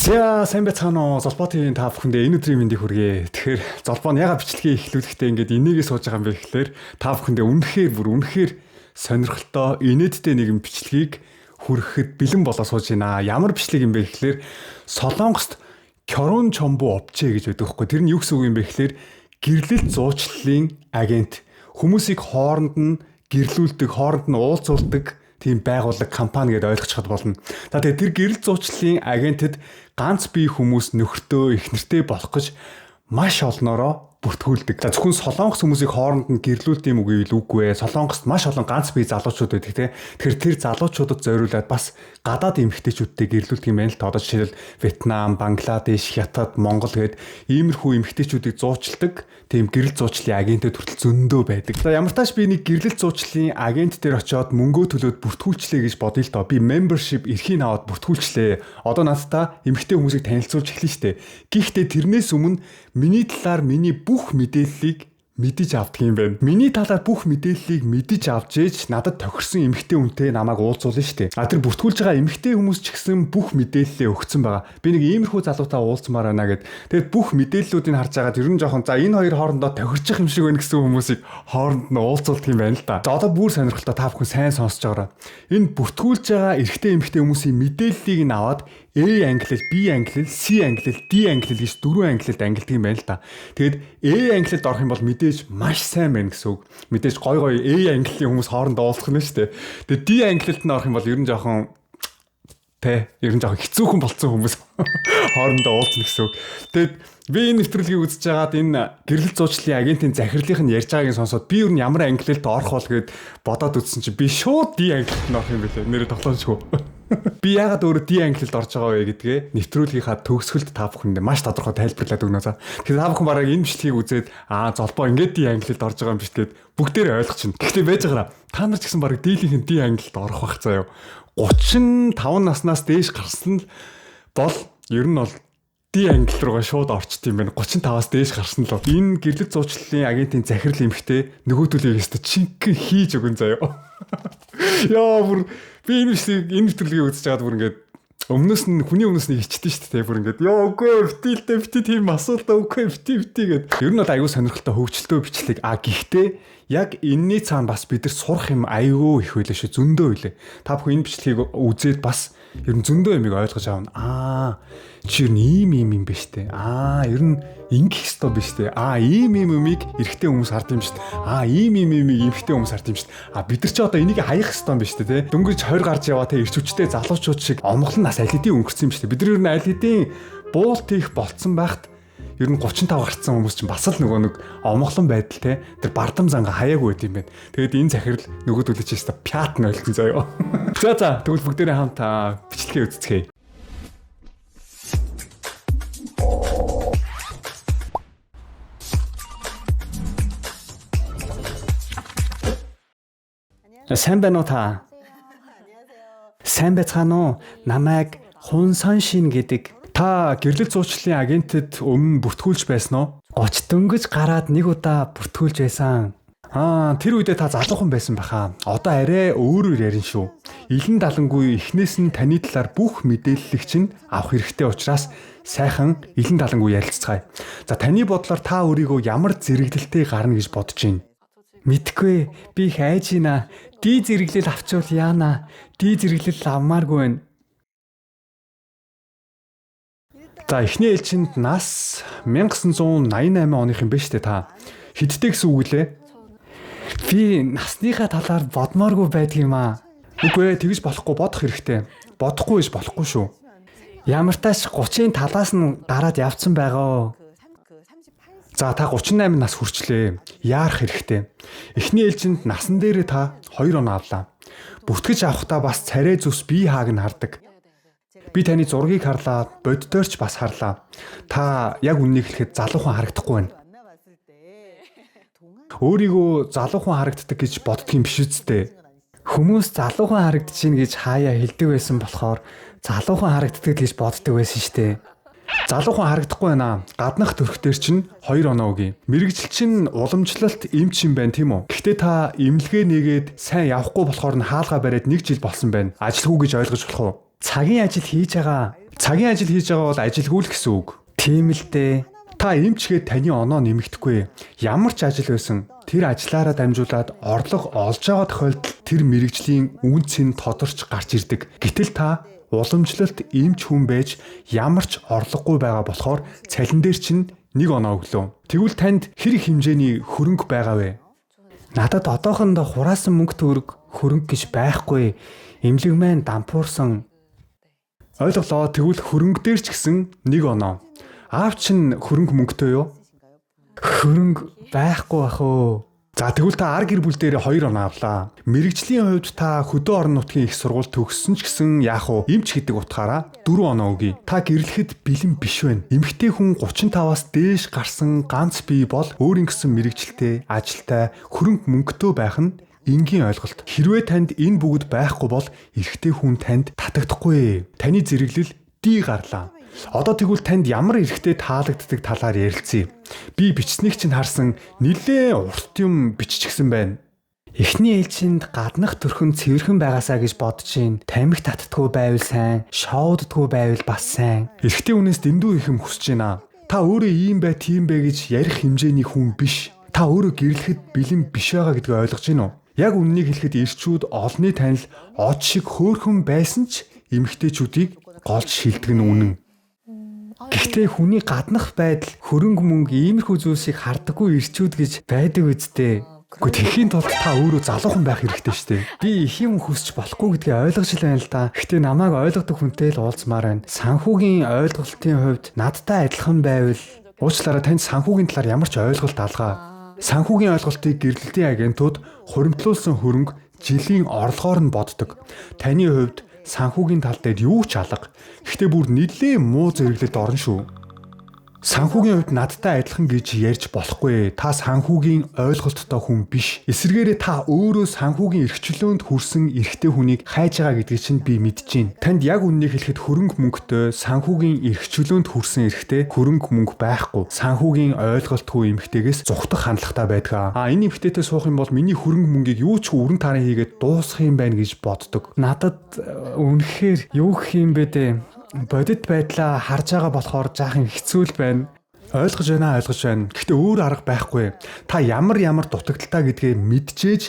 За сайн байцгаана уу? Золбоо ТV-ийн та бүхэндээ энэ өдрийн мэндийг хүргэе. Тэгэхээр Золбоо нь яга бичлэгээ эхлүүлэхдээ ингээд энийгээ сууж байгаа юм бэ гэхлээр та бүхэндээ үнэхээр бүр үнэхээр сонирхолтой инээдтэй нэгэн бичлэгийг хүргэхэд бэлэн болоо сууж байна. Ямар бичлэг юм бэ гэхлээр Солонгост Кёрон Чомбу Обчэ гэж байдаг хгүй. Тэр нь юу гэсэн үг юм бэ гэхлээр гэрлэлт зуучлалын агент. Хүмүүсийг хооронд нь гэрлүүлдэг, хооронд нь уулзуулдаг тийм байгууллага компани гэдээ ойлгочиход болно. За тэгээ тэр гэрэл зуучлалын агентэд ганц бие хүмүүс нөхөртөө их нэртэй болох гэж маш олноороо бүртгүүлдэг. За зөвхөн Солонгос хүмүүсийг хооронд нь гэрлүүлдэг юм үгүй л үгүй ээ. Солонгост маш олон ганц бие залуучууд байдаг те. Тэгэхээр тэр залуучуудад зориулаад бас гадаад эмэгтэйчүүдтэй гэрлүүлдэг юм байна л та. Одоо жишээлбэл Вьетнам, Бангладеш, Хятад, Монгол гээд иймэрхүү эмэгтэйчүүдийг зуучладаг тийм гэрэл зуучлалын агентэд хүртэл зөндөө байдаг. За ямар тааш би нэг гэрлэл зуучлалын агент дээр очиод мөнгөө төлөөд бүртгүүлчлээ гэж бодъё л доо. Би membership эрхийг аваад бүртгүүлчлээ. Одоо надтай эмэгтэй хүмүүсийг танилцуулж эхлэн штэ. Гэхдээ тэрнээс өмнө миний талаар миний бүх мэдээллийг мэдэж авдаг юм байна. Миний талаар бүх мэдээллийг мэдэж авч ээж надад тохирсон эмэгтэй хүнтэй намайг уулзуулна шүү дээ. А тэр бүртгүүлж байгаа эмэгтэй хүмүүс ч гэсэн бүх мэдээллээ өгсөн байгаа. Би нэг иймэрхүү залуутай уулзмаар байна гэд. Тэгээд бүх мэдээллүүдийг харж байгаад ер нь жоохон за энэ хоёр хоорондоо тохирчих юм шиг байна гэсэн хүмүүсийг хооронд нь уулзуулдаг юм байна л да. За одоо бүр сонирхолтой та бүхэн сайн сонсож байгаарай. Энэ бүртгүүлж байгаа эрэгтэй эмэгтэй хүмүүсийн мэдээллийг нь аваад A ангилал, B ангилал, C ангилал, D ангилал гэж дөрвөн ангилалд ангилдаг юм байна л да. Тэгээд A ангилалд орох юм бол мэдээж маш сайн байна гэсэн үг. Мэдээж гой гой A ангиллын хүмүүс хоорондоо уулзах нь шүү дээ. Тэгээд D ангилалд нь орох юм бол ер нь жоохон тэ ер нь жоохон хэцүүхэн болцсон хүмүүс хоорондоо уулзна гэсэн үг. Тэгээд би энэ нэвтрүүлгийг үзэж байгаад энэ гэрлэл зуучлалын агентийн захирлынх нь ярьж байгааг нь сонсоод би ер нь ямар ангилалд орох бол гэд бодоод үзсэн чинь би шууд D ангилалд нь орох юм билээ. Нэрээ тоглоомжгүй. Би яагаад өөрөө D ангилалд орж байгаа вэ гэдгээ нэвтрүүлгийнхаа төгсгөлд та бүхэндээ маш тодорхой тайлбарлаад өгнө за. Тэгэхээр та бүхэн бараг энэ бичлэгийг үзээд аа Золбоо ингээд D ангилалд орж байгаа юм биш гэд бүгдээрээ ойлгочихно. Гэхдээ байж байгаараа та нар ч гэсэн бараг дийлийнх нь D ангилалд орох байх заяа. 35 наснаас дээш гарсан л бол ер нь бол D англи руугаа шууд орчт юм байна. 35-аас дээш гарсан л. Энэ гэрлэл зуучлалын агентийн захирал эмхтэй нөгөөдөлийг өстө чинхэн хийж өгөн заяа. Яа бүр би энэ бичлэгийг энэ нэвтрүүлгийг үзэж байгаад бүр ингээд өмнөөс нь хүний өмнөөс нь хичдэн шүү дээ бүр ингээд ёо үгүй бити л дээ бити тийм асуултаа үгүй бити бити гэд. Ер нь бол аюу сонирхолтой хөгжилтэй бичлэг. А гэхдээ яг энэний цаана бас бид нар сурах юм аюу их байлаа шүү, зөндөө байлаа. Та бүхэн энэ бичлэгийг үзээд бас ер нь зөндөө юмыг ойлгож авна. Аа чи ер нь ийм ийм юм биш үү? Аа ер нь ингэх ёстой биш үү? Аа ийм ийм юмыг эрэгтэй хүмүүс хард юм шүү дээ. Аа ийм ийм юмыг эмэгтэй хүмүүс хард юм шүү дээ. Аа бид нар чи одоо энийг хаях ёстой юм биш үү те? Дөнгөж 20 гарч яваа те эрч хүчтэй залуучууд шиг омглон нас аль хэдийн өнгөрсөн юм шүү дээ. Бид нар ер нь аль хэдийн буулт хийх болцсон байхад ер нь 35 гарцсан хүмүүс чинь бас л нөгөө нэг омглон байдал те тэр бардам занга хаяагүй байт юм байна. Тэгээд энэ захирал нөгөөдөлөө чи өстө пят нь ойлсон заяа. За за тэгвэл бүгдээрээ хамт бичлэгээ үзцгээе. Сайн байна уу та? Сайн байцгаана уу? Намайг Хунсан Шин гэдэг. Та гэрлэл зуучлалын агентэд өмнө бүртгүүлж байсан уу? 30 дөнгөж гараад нэг удаа бүртгүүлж байсан. Аа, тэр үедээ та залуухан байсан баха. Одоо арай өөрөөр ярина шүү. Илэн далангүй эхнээс нь таны талаар бүх мэдээллийг чинь авах хэрэгтэй учраас сайхан илэн далангүй ярилцгаая. За таны бодлоор та өөрийгөө ямар зэрэглэлтэй гарна гэж бодож байна? Мэдгүй, би их айж байна. Ди зэрэглэл авчвал яана? Ди зэрэглэл авмааргүй байна. За эхний ээлжинд нас 1988 оных юм байна шүү дээ та. Хэдтэй гэсэн үг лээ? Би насныхаа талаар бодмооргүй байдаг юм аа. Үгүй ээ, тэгж болохгүй, бодох хэрэгтэй. Бодохгүй гэж болохгүй шүү. Ямар тааш 30-ын талаас нь гараад явцсан байгаа. За та 38 нас хүрчлээ. Яарах хэрэгтэй. Эхний ээлжинд насан дээрээ та 2 оноо авлаа. Бүртгэж авахдаа бас царай зүс бие хааг нь хардаг. Би таны зургийг харлаа, боддоор ч бас харлаа. Та яг үннийг хэлэхэд залуухан харагдахгүй байна. Өөрийгөө залуухан харагддаг гэж боддөг юм биш үсттэй. Хүмүүс залуухан харагдчихээн гэж хаяа хэлдэг байсан болохоор залуухан харагддаг гэж боддог байсан штэ. Залуухан харагдахгүй байна. Гаднах төрхтөр чинь 2 оноо өгье. Мэргэжил чинь уламжлалт эмч юм байна тийм үү? Гэхдээ та эмнэлгээ нэгээд сайн явахгүй болохоор нь хаалгаа бариад 1 жил болсон байна. Ажилгүй гэж ойлгож болох уу? Цагийн ажил хийж байгаа. Цагийн ажил хийж байгаа бол ажилгүй л гэсэн үг. Тийм л дээ. Та эмчгээд таны оноо нэмэгдэхгүй. Ямар ч ажил байсан тэр ажиллаараа дамжуулаад орлого олж байгаа тохиолдолд тэр мэрэгжлийн үн цэн тодорч гарч ирдэг. Гэтэл та уламжлалт эмч хүн байж ямар ч орлогогүй байгаа болохоор цалин дээр чинь нэг оноо өглөө. Тэгвэл танд хэр их хэмжээний хөрөнгө байгаа вэ? Надад одоохондоо хураасан мөнгө төгрөг хөрөнгө гэж байхгүй. Эмнэлэг маань дампуурсан. Ойлголоо. Тэгвэл хөрөнгө дээр ч гэсэн нэг оноо. Аав чинь хөрөнгө мөнгөтэй юу? Хөрөнгө байхгүй бах өө. За тэгвэл та ар гэр бүл дээр 2 оноо авлаа. Мэргэжлийн хувьд та хөдөө орон нутгийн их сургууль төгссөн ч гэсэн яах вэ? Эмч гэдэг утгаараа 4 оноо өгье. Та гэрлэхэд бэлэн биш байна. Эмэгтэй хүн 35-аас дээш гарсан ганц бие бол өөрийн гэсэн мэргэжилтэй, ажилтай, хөрөнгө мөнгөтэй байх нь энгийн ойлголт. Хэрвээ танд энэ бүгд байхгүй бол эрэгтэй хүн танд татагдахгүй. Таны зэрэглэл D гарлаа. Одоо тэгвэл танд ямар эрэгтэй таалагддаг талаар ярилцъя. Би бичснийг чинь харсан нэлээ урт юм биччихсэн байна. Эхний ээлжинд гаднах төрхөн цэвэрхэн байгаасаа гэж бодож чинь. Тамхи татдаггүй байвал сайн, шоуддаггүй байвал бас сайн. Эрэгтэй хүнээс дэндүү их юм хүсэж байна. Та өөрөө ийм бай, тийм бай гэж ярих хэмжээний хүн биш. Та өөрөө гэрлэхэд бэлэн биш байгаа гэдгийг ойлгож байна уу? Яг үннийг хэлэхэд эрчүүд олонний танил од шиг хөөрхөн байсан ч эмэгтэйчүүдийг голж шилдэг нь үнэн. Гэхдээ хүний гаднах байдал, хөрөнгө мөнгө иймэрхүү зүйлсийг хардаггүй эрчүүд гэж байдаг үсттэй. Гэхдээ тэхийн тулд та өөрөө залуухан байх хэрэгтэй шүү дээ. Би их юм хүсч болохгүй гэдгийг ойлгож л байна л да. Гэхдээ намайг ойлгодог хүнтэй л уулзмаар байна. Санхүүгийн ойлголтын хувьд надтай адилхан байвал уучлаарай, танд санхүүгийн талаар ямар ч ойлголт алгаа. Санхүүгийн ойлголтыг гэрлэлтийн агентууд хуримтлуулсан хөрөнгө жилийн орлогоор нь боддог. Таны хувьд санхүүгийн тал дээр юу ч алга. Гэхдээ бүр нэлээ муу зэрэглэлд орно шүү. Санхүүгийн хувьд надтай адилхан гэж ярьж болохгүй. Та санхүүгийн ойлголттой хүн биш. Эсвэргээрээ та өөрөө санхүүгийн эрхчлөөнд хүрсэн эрэгтэй хүнийг хайж байгаа гэдгийг чинь би мэдэж байна. Танд яг үннийг хэлэхэд хөрөнгө мөнгөтэй санхүүгийн эрхчлөөнд хүрсэн эрэгтэй хөрөнгө мөнгө байхгүй. Санхүүгийн ойлголтгүй эмэгтэйгээс зугтах хандлагатай байдаг. А энэ эмэгтэйтэй суух юм бол миний хөрөнгө мөнгийг юу ч өрн тарын хийгээд дуусгах юм байна гэж боддог. Надад үнэхээр юу гэх юм бэ дээ? Бодит байдлаа харж байгаа болохоор жаахан хэцүү л байна. Ойлгож байна, ойлгож байна. Гэхдээ өөр арга байхгүй. Та ямар ямар дутагдaltaа гэдгээ мэдчээж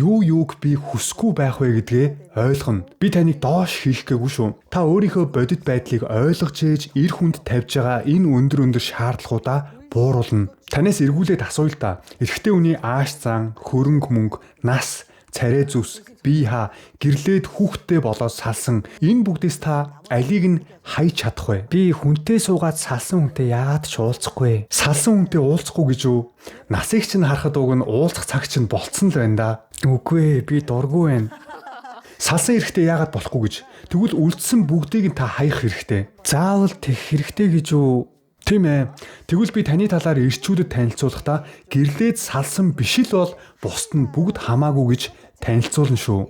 юу юуг би хүсэхгүй байх вэ гэдгээ ойлгоно. Би таныг доош хийх гээгүй шүү. Та өөрийнхөө бодит байдлыг ойлгож ээж эр хүнд тавьж байгаа энэ өндөр өндөр шаардлагуудаа бууруулна. Танаас эргүүлээд асууя л да. Эрэгтэй хүний ааш зан, хөрөнгө мөнгө, нас, царай зүс, бие хаа, гэрлээд хүүхдтэй болоод салсан энэ бүгдээс та алийг нь хайж чадах вэ? Би хүнтэй суугаад салсан хүнтэй яагаад ч уулзахгүй. Салсан хүнтэй уулзахгүй гэж үү? Насыг чинь харахад уг нь уулзах цаг чинь болцсон л байна да. Үгүй ээ, би дургүй байна. Салсан эрэхтэй яагаад болохгүй гэж? Тэгвэл үлдсэн бүгдийг нь та хаях хэрэгтэй. Заавал тех хэрэгтэй гэж үү? Тийм ээ. Тэгвэл би таны талаар эрчүүдэд танилцуулахдаа гэрлээд салсан биш л бол бусд нь бүгд хамаагүй гэж танилцуулна шүү.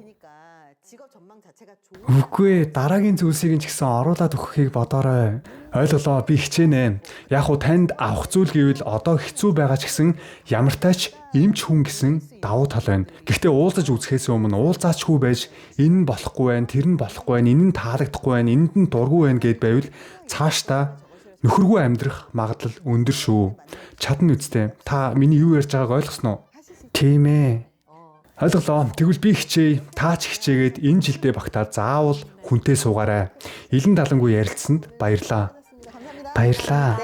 Үгүй ээ, дараагийн зүйлсийг нь ч гэсэн оруулаад өгөхийг бодоорой. Ойлголоо, би хичээнэ. Яг уу танд авах зүйл гэвэл одоо хэцүү байгаа ч гэсэн ямартай ч эмч хүн гэсэн давуу тал байна. Гэхдээ уулзаж үзэхээс өмнө уулзаачгүй байж энэ нь болохгүй байна, тэр нь болохгүй байна, энэ нь таалагдахгүй байна, энэнд нь дургүй байна гэд байвал цаашдаа нөхөргүй амьдрах магадлал өндөр шүү. Чадна үсттэй. Та миний юу ярьж байгааг ойлгосноо? Тийм ээ. Ойлголоо. Тэгвэл би хичээе, та ч хичээгээд энэ жилдээ багтаа заавал хүнтэй суугаарай. Илэн далангүй ярилцсанд баярлалаа. Баярлалаа.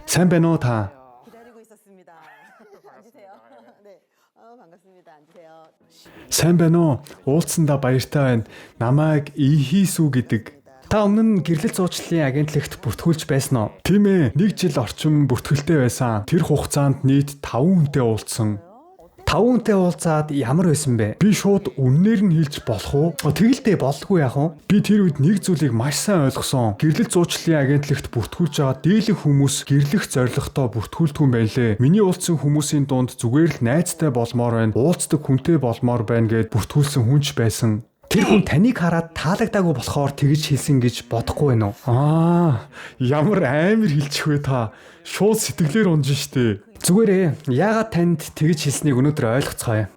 Сайн байна уу та? Сайн байна уу? Уулзсандаа баяртай байна. Намайг Ихисүү гэдэг. Та өмнө нь гэрлэл зуучлалын агентлагт бүртгүүлж байсан уу? Тийм ээ. 1 жил орчим бүртгэлтэй байсан. Тэр хугацаанд нийт 5 хүнтэй уулзсан. 5 хүнтэй уулзаад ямар байсан бэ? Би шууд үннээр нь хэлж болох уу? Тэгэлдээ болдгүй яах вэ? Би тэр үед нэг зүйлийг маш сайн ойлгосон. Гэрлэл зуучлалын агентлагт бүртгүүлж байгаа дийлэх хүмүүс гэрлэх зорилготой бүртгүүлдэг юм байлээ. Миний уулзсан хүмүүсийн дунд зүгээр л найзтай болмоор байна, уулздаг хүнтэй болмоор байна гэд бүртгүүлсэн хүн ч байсан. Тэр хүн таныг хараад таалагдаагүй болохоор тэгж хэлсэн гэж бодохгүй байна уу? Аа, ямар амар хэлчих вэ та? Шууд сэтгэлээр унж штэ. Зүгээр ээ. Яагаад танд тэгж хэлснийг өнөөдөр ойлгоцгоё.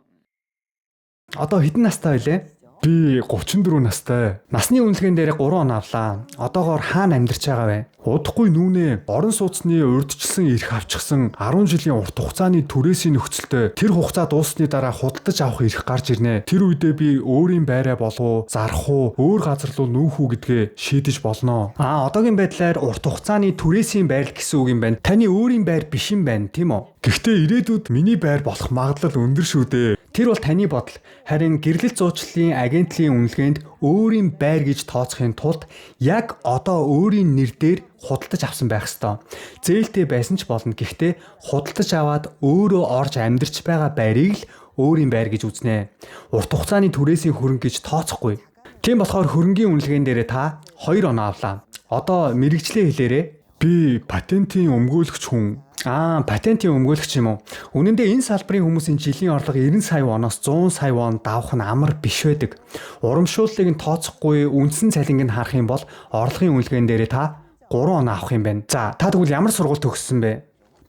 Одоо хэдэн настай байлээ? Би 34 настай. Насны үнэлгээнд дээр 3 оноо авлаа. Одоогоор хаана амьдарч байгаа вэ? Удахгүй нүүнээ орон сууцны урьдчилсан эрх авчихсан 10 жилийн урт хугацааны түрээсийн нөхцөлтэй тэр хугацаа дууссаны дараа худалдаж авах эрх гарч ирнэ. Тэр үедээ би өөрийн байраа болов уу, зарах уу, өөр газар руу нүүх үү гэдгээ шийдэж болно. Одоогийн байдлаар урт хугацааны түрээсийн байр гэсэн үг юм байна. Таны өөрийн байр биш юм байна, тийм үү? Гэхдээ ирээдүйд миний байр болох магадлал өндөр шүү дээ. Тэр бол таны бодол. Харин гэрлэл зуучлалын агентлагийн үнэлгээнд өөрийн байр гэж тооцохын тулд яг одоо өөрийн нэр дээр худалдаж авсан байх ёстой. Зээлтэй байсан ч болно. Гэхдээ худалдаж аваад өөрөө орж амьдарч байгаа байрыг л өөрийн байр гэж үзнэ. Урт хугацааны түрээсийн хөрөнгө гэж тооцохгүй. Тийм болохоор хөрөнгийн үнэлгээн дээрээ та 2 оноо авлаа. Одоо мэрэгчлээ хэлээрэй. Би патентын өмгөөлөгч хүн. Патентын өмгөөлөгч юм уу? Үнэн дээр энэ салбарын хүмүүсийн жилийн орлого 90 сая воноос 100 сая вон давах нь амар биш байдаг. Урамшууллыг нь тооцохгүй үндсэн цалинг нь харах юм бол орлогын үнэлгээн дээрээ та 3 оноо авах юм байна. За, та тэгвэл ямар сургууль төгссөн бэ?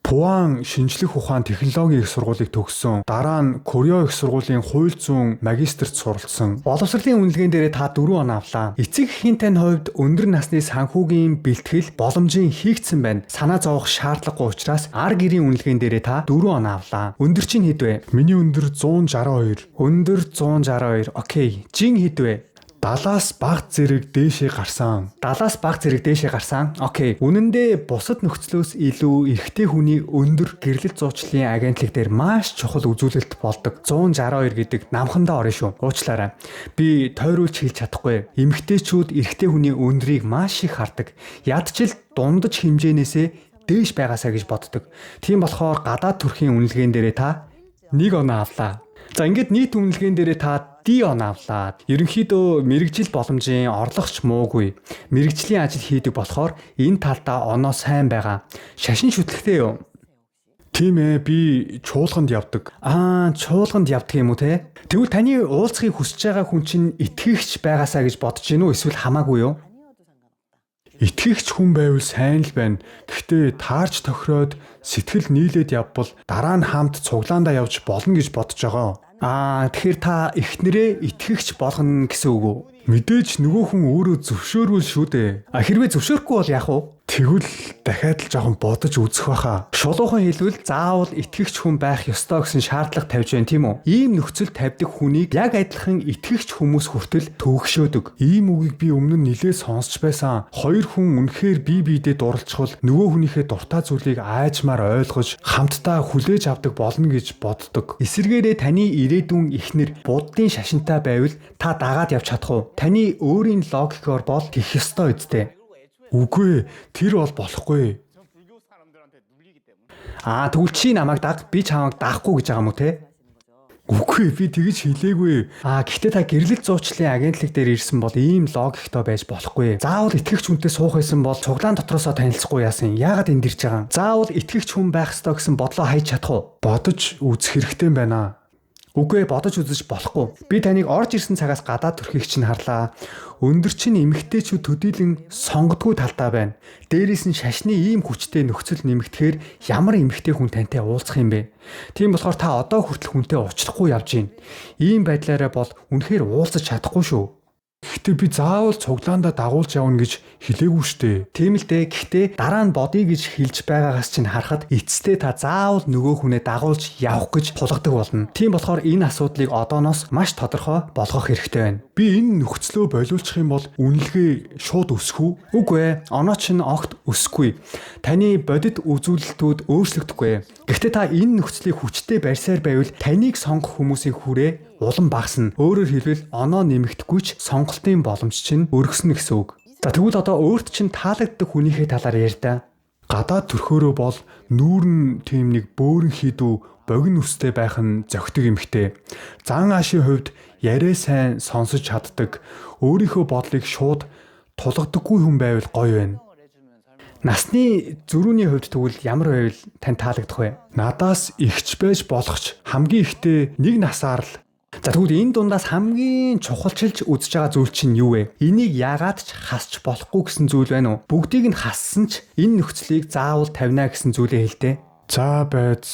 Пуан шинжлэх ухаан технологийн их сургуулийг төгссөн. Дараа нь Корё их сургуулийн хууль зүйн магистрт суралцсан. Боловсролын үнэлгээнд дээрээ та 4 оноо авлаа. Эцэг эхийн тань хувьд өндөр насны санхүүгийн бэлтгэл боломжийн хийгдсэн байна. Санаа зовох шаардлагагүй учраас ар гэрийн үнэлгээнд дээрээ та 4 оноо авлаа. Өндөр чинь хэд вэ? Миний өндөр 162. Өндөр 162. Окей. Жин хэд вэ? 70-аас баг зэрэг дээшээ гарсан. 70-аас баг зэрэг дээшээ гарсан. Окей. Үнэн дээр бусад нөхцлөөс илүү эрэгтэй хүний өндөр гэрлэл зуучлалын агентлаг дээр маш чухал үзүүлэлт болдог. 162 гэдэг намхандаа орно шүү. Уучлаарай. Би тойруулж хэлж чадахгүй. Эмэгтэйчүүд эрэгтэй хүний өндрийг маш их хардаг. Ядчил дундаж хэмжээнээсээ дээш байгаасаа гэж боддог. Тийм болохоор гадаад төрхийн үнэлгээнд дээрээ та 1 оноо авлаа. За, ингээд нийт үнэлгээнд дээрээ та D оноо авлаа. Ерөнхийдөө мэрэгжил боломжийн орлогч муугүй. Мэрэгжлийн ажил хийдэг болохоор энэ талдаа оноо сайн байгаа. Шашин шүтлэгтэй юу? Тийм ээ, би чуулганд явдаг. Чуулганд явдаг юм уу те? Тэгвэл таны уулзахыг хүсэж байгаа хүн чинь итгэгч байгаасаа гэж бодож гин үү эсвэл хамаагүй юу? Итгэгч хүн байвал сайн л байна. Гэхдээ таарч тохироод сэтгэл нийлээд явбал дараа нь хамт цуглаандаа явж болно гэж бодож байгаа. Тэгэхээр та эхнэрээ итгэгч болгоно гэсэн үг үү? Мэдээж нөгөө хүн өөрөө зөвшөөрвөл шүү дээ. Хэрвээ зөвшөөрөхгүй бол яах вэ? Тэгвэл дахиад л жоохон бодож үзэх байхаа. Шулуухан хэлбэл заавал итгэгч хүн байх ёстой гэсэн шаардлага тавьж байна, тийм үү? Ийм нөхцөл тавьдаг хүнийг яг адилхан итгэгч хүмүүс хүртэл төвөгшөөдөг. Ийм үгийг би өмнө нь нилээ сонсч байсан. Хоёр хүн үнэхээр бие биедээ дурлцвал нөгөө хүнийхээ дуртай зүйлийг аажмаар ойлгож хамтдаа хүлээж авдаг болно гэж боддог. Эсвэргээрээ таны ирээдүйн эхнэр буддын шашинтай байвал та дагаад явж чадах уу? Таны өөрийн логикоор бол тэгэх ёстой үсттэй. Үгүй, тэр бол болохгүй. Тэгвэл чи намайг даг, би чамайг даахгүй гэж байгаа юм уу те? Үгүй, би тэгж хэлээгүй. Гэхдээ та гэрлэл зуучлалын агентлаг дээр ирсэн бол ийм логиктой байж болохгүй. Заавал итгэгч хүнтэй суух байсан бол цуглаан дотроосоо танилцахгүй яасан. Яагаад энд ирж байгаа юм? Заавал итгэгч хүн байх ёстой гэсэн бодлоо хайж чадах уу? Бодож үзэх хэрэгтэй юм байна. Үгүй, бодож үзэж болохгүй. Би таныг орж ирсэн цагаас гадаад төрхийг чинь харлаа. Өндөр чинь эмэгтэйчүүд төдийлөн сонгодгүй талдаа байна. Дээрээс нь шашны ийм хүчтэй нөхцөл нэмэгдэхээр ямар эмэгтэй хүн тантай уулзах юм бэ? Тийм болохоор та одоо хүртэл хүнтэй уучлахгүй явж байна. Ийм байдлаараа бол үнэхээр уулзах чадахгүй шүү. Гэхдээ би заавал цуглаандаа дагуулж явна гэж хэлээгүй штэ. Тийм л дээ. Гэхдээ дараа нь бодъё гэж хэлж байгаагаас чинь харахад эцэстээ та заавал нөгөө хүнээ дагуулж явах гэж тулгадаг болно. Тийм болохоор энэ асуудлыг одооноос маш тодорхой болгох хэрэгтэй байна. Би энэ нөхцлөө болиулчих юм бол үнэлгээ шууд өсөх үү? Үгүй ээ. Оноо чинь огт өсөхгүй. Таны бодит үзүүлэлтүүд өөрчлөгдөхгүй. Гэхдээ та энэ нөхцөлийг хүчтэй барьсаар байвал таныг сонгох хүмүүсийн хүрээ улам багасна. Өөрөөр хэлбэл оноо нэмэгдэхгүй ч сонголтын боломж чинь өргөснө гэсэн үг. За, тэгвэл одоо өөрт чинь таалагддаг хүнийхээ талаар ярьдаа. Гадаад төрхөөрөө бол нүүр нь тийм нэг бөөрн хийдүү богино үстэй байх нь зохидог эмэгтэй. Зан аашийн хувьд яриа сайн сонсож чаддаг, өөрийнхөө бодлыг шууд тулгадаггүй хүн байвал гоё байна. Насны зөрүүний хувьд тэгвэл ямар байвал танд таалагдах вэ? Надаас ихч байж болох ч хамгийн ихтэй нэг насаар л. За, тэгвэл энэ дундаас хамгийн чухалчилж үзэж байгаа зүйл чинь юу вэ? Энийг яагаад ч хасч болохгүй гэсэн зүйл байна уу? Бүгдийг нь хассан ч энэ нөхцөлийг заавал тавина гэсэн зүйлээ хэлдэг. За, байц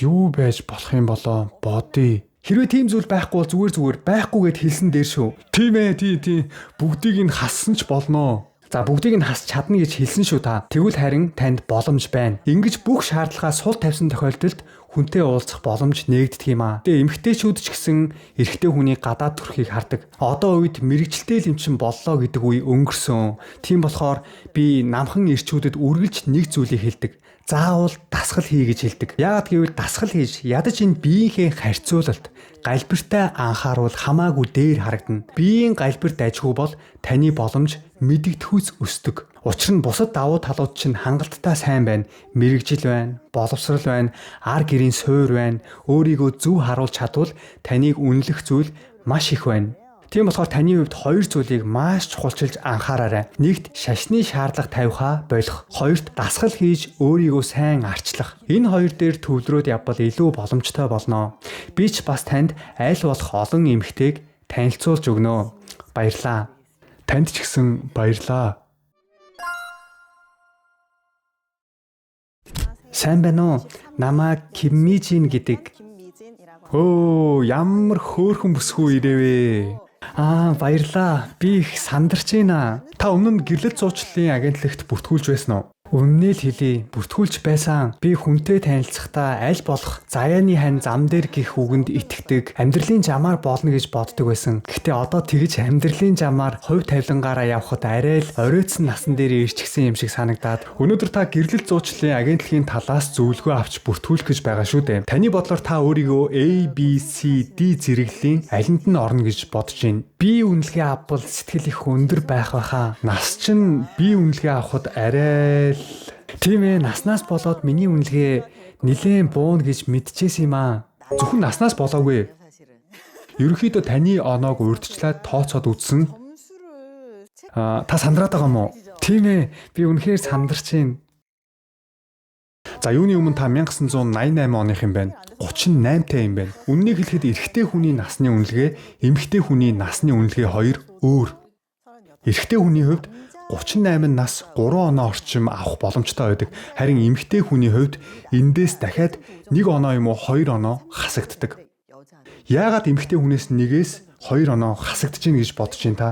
юу байж болох юм болоо бодъё. Хэрвээ тийм зүйл байхгүй бол зүгээр байхгүй гэд хэлсэн дээр шүү. Тийм ээ, тийм. Бүгдийг нь хассан ч болно. За бүгдийг нь хасч чадна гэж хэлсэн шүү та. Тэгвэл харин танд боломж байна. Ингэж бүх шаардлагаа сул тавьсан тохиолдолд хүнтэй уулзах боломж нээгддэг юм аа. Тэгээ эмэгтэйчүүд ч гэсэн эрэгтэй хүний гадаад төрхийг хардаг. Одоо үед мэрэгчлээ л юм чин боллоо гэдэг үе өнгөрсөн. Тийм болохоор би намхан эрчүүдэд үргэлж нэг зүйлийг хэлдэг. Заавал дасгал хий гэж хэлдэг. Яагаад гэвэл дасгал хийж ядаж энэ биеийнхээ харьцуулалт галбиртай анхааруул хамаагүй дээр харагдана. Биеийн галбир дайжгүй бол таны боломж мэдэгдэхүйц өсдөг. Учир нь бусад давуу талууд чинь хангалттай сайн байна. Мэрэгжил байна, боловсрал байна, ар гэрийн суур байна. Өөрийгөө зөв харуулж чадвал таныг үнэлэх зүйл маш их байна. Тийм болохоор таны хувьд хоёр зүйлийг маш чухалчилж анхаараарай. Нэгт шашны шаардлага тавихаа болох. Хоёрт дасгал хийж өөрийгөө сайн арчлах. Энэ хоёр дээр төвлөрөөд явбал илүү боломжтой болно. Би ч бас танд аль болох олон эмэгтэйг танилцуулж өгнө. Баярлалаа. Танд ч гэсэн баярлалаа. Сайн байна уу? Намайг Киммижин гэдэг. Өө, ямар хөөрхөн бүсгүй ирээвэ. Аа, баярлалаа. Би их сандарч байна. Та өмнө нь гэрлэл зуучлалын агентлагт бүртгүүлж байсан уу? Үннээ л хэлье. Бүртгүүлж байсан. Би хүнтэй танилцахдаа аль болох заяаны хань зам дээр гих үгэнд итгэдэг, амьдралын жамаар болно гэж боддог байсан. Гэхдээ одоо тэгж амьдралын жамаар хувь тавилангаараа явхад арай л оройтсон насан дээр ирчихсэн юм шиг санагдаад. Өнөөдөр та гэрлэл зуучлалын агентлагийн талаас зөвлөгөө авч бүртгүүлэх гэж байгаа шүү дээ. Таны бодлоор та өөрийгөө A, B, C, D зэрэглэлийн алинд нь орно гэж бодож байна? Би үнэлгээ авбал сэтгэл их өндөр байх байхаа. Нас чинь би үнэлгээ авахд арай л. Тийм ээ, наснаас болоод миний үнэлгээ нилээн бууна гэж мэдчихсэн юм аа. Зөвхөн наснаас болоогүй. Ерөнхийдөө таны оноог урьдчилаад тооцоод үзсэн. Аа, та сандраад байгаа юм уу? Тийм ээ, би үнэхээр сандарч байна. За юуны өмнө та 1988 оных юм байна. 38 тай юм байна. Үннийг хэлэхэд эрэгтэй хүний насны үнэлгээ, эмэгтэй хүний насны үнэлгээ хоёр өөр. Эрэгтэй хүний хувьд 38 нас 3 оноо орчим авах боломжтой байдаг. Харин эмэгтэй хүний хувьд эндээс дахиад 1 оноо юм уу 2 оноо хасагддаг. Яагаад эмэгтэй хүнээс нэгээс 2 оноо хасагдаж гин гэж бодож байна та?